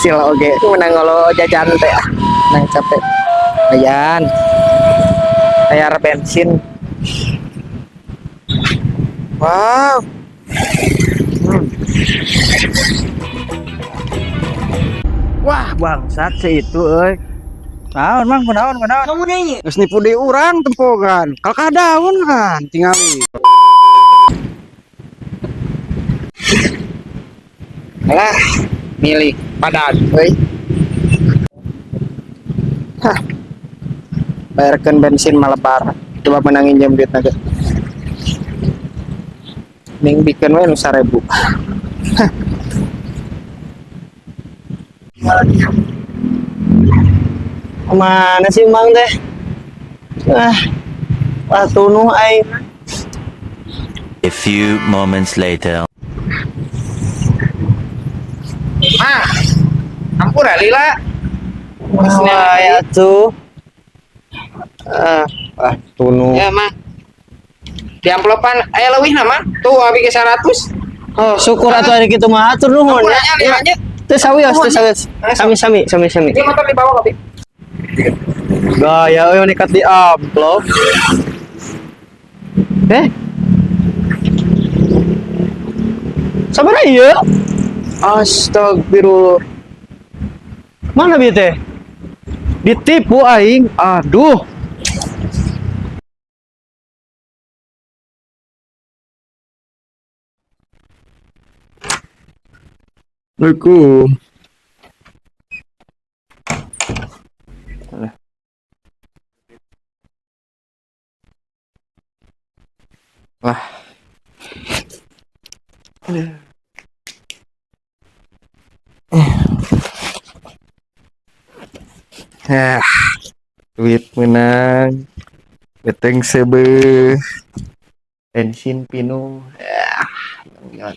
Hasil oge menang ngolo jajan teh ah. Menang capek. Lumayan. Bayar bensin. Wow. Wah, bangsat sih itu euy. Naon mang kunaon kunaon. Kamu nyanyi. Geus nipu deui urang tempogan. Kalkah daun kan tingali. Alah, milik padan euy. Hah. Bayarkeun bensin malebar. Coba menangin jam duit aja. Ning bikin we nu 1000. Hah. Mana sih Mang teh? Ah, wah tunuh aing. A few moments later. Mah. Ampura lila. Wah, ya tuh. Ah, Ah, tunu. ya mah. Di amplopan aya leuwih na mah. Tuh abi ke 100. Oh, syukur atuh ari kitu mah atur nuhun Ampura ya. nya lilanya. Teu sawios, teu sawios. Sami sami sami sami. Dia motor dibawa kopi. Gaya euy nekat di amplop. Eh? Sabaraha ieu? Astagfirullah. Mana bieu teh? Ditipu aing. Aduh. Assalamualaikum. Wah. Ah, duit menang. Beteng sebe. Bensin pinuh. Ah, yon.